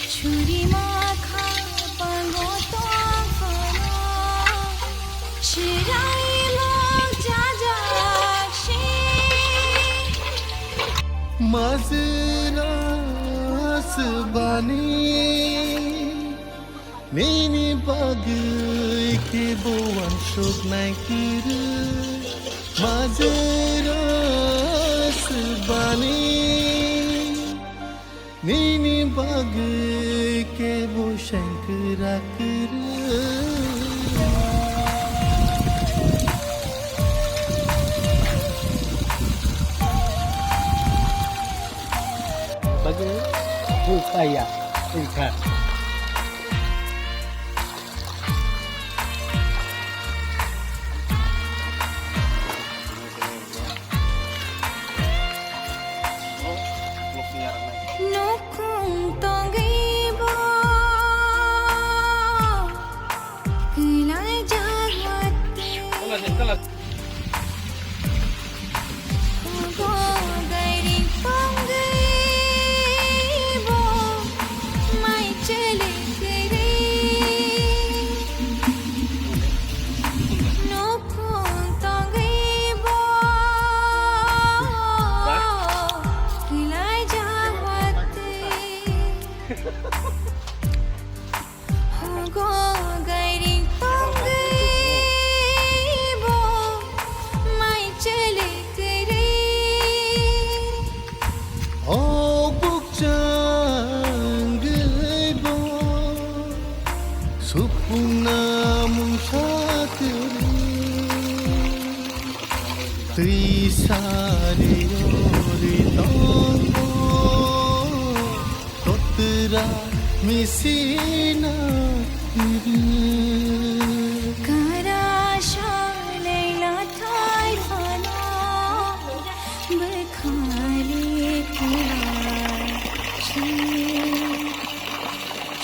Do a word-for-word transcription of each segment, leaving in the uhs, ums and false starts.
Churi makha pango tongphano, chirailo jajak si. Majra swbani, nini bagwi kebo wansuknai kwrwi. Majra swbani, nini bagwi kebo sengkrak kwrwi. Bagwi, hul kaya, hul kha. Nukung tongwi bo kwlai jagwate. Hugo gairing tongwi bo mai chele kwrwi. Nukung tongwi bo kwlai jagwate. Hugo gairing tongwi bo mai chele kwrwi. O bukchang gwi bo supungna mungsa kwrwi. Twi sari ori tongo. Kotra misina kiri. Kara shalai lathai phano bwkhali kwlachi.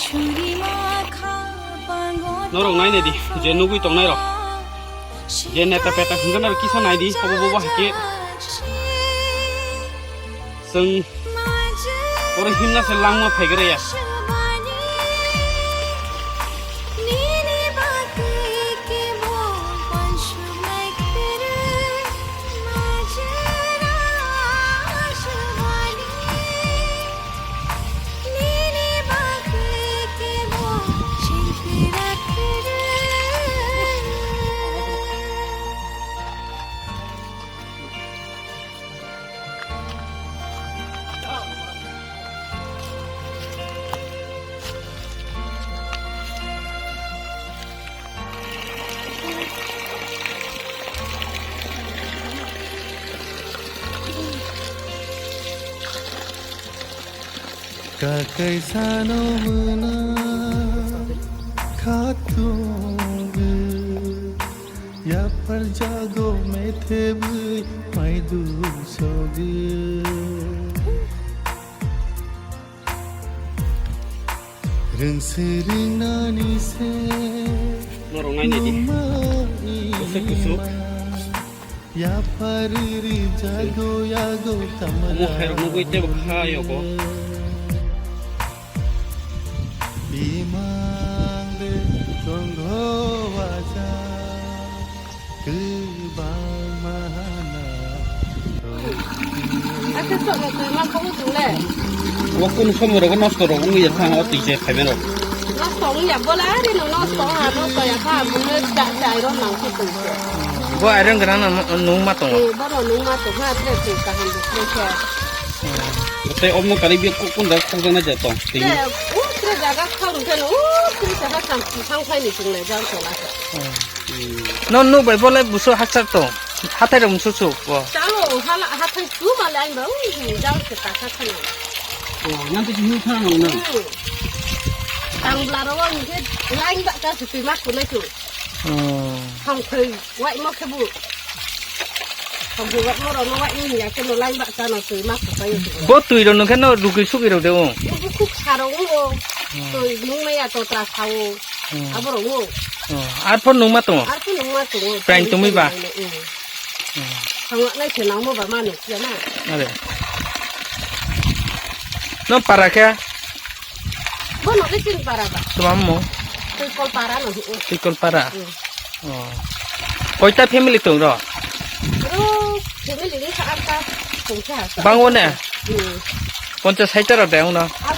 Churi makha pango. Norok nainai di, je nugwi tongnai rok. Je neta peta hwnjanai rok kisa nai di, obo bobo hai khe. Chwng oro himna se langma phaigra ya. Kakai sano muna khatung. Yapar jago methe bui mai du sogi. Rwngsi rwngnani se. Norok nainai di. Bwswk kusuk. Yapar ri jago yago tamra. Omo khairok nugwi teibo kha yogo. Bimang de tonggo waja kwbang mahana. Ake sok no twi ma kho tong le. Bo kun somoi rogo nosto rok wngwi ya thang o twi se khaibe rok. Nosto wngya bola ari no nosto ha nosto ya kha bo ne cha cha ro nang khe tong se. Bo iron gran no nung ma tongo. Eh, bono nung ma tong ha tre twi kaham bo tre khe. Tei omo kari bi ku-, kun jaga khokjaknai je tong? Tei. Te, u, tre jaga khorang khe no, u, tre jaga sam, sam khai ni chwng le jang tola khe. No, no, bai bolai buso hakchar tong. Hathai rok musu su, bo. Chalo, hala, hathai su ma le ang ba, u, jang se ta kha khana. Oh, yang tu sini khana no na. Hmm. Tang bla ro ang khe, lain ba ka su twi ma ku nai tu. Oh. Thang khai. Waimo khe bu. Hambu waimo rok no waimo ya khe no lain ba chano twi ma khapai o. Bo twi rok no khe no rugwi sugwi rok de o. Bo khuk sarong o. Hmm. Twi nung maya to tra sao. Hmm. Abo rok o. Oh, arpor nung ma tongo? Arpor nung ma tongo. Prain tumi ba? Hmm. Hmm. Thangna nai khe nang mo ba ma nung ya na. Are. No para khe? Ano le chini para ba. Tuma mo? Tui kol para no. Tui kol para. Hmm. Oh. Koita family tong ro? Ro family ni sa arta tong sa. Bang o ne? Hmm. Poncha saita ro de uno. Ar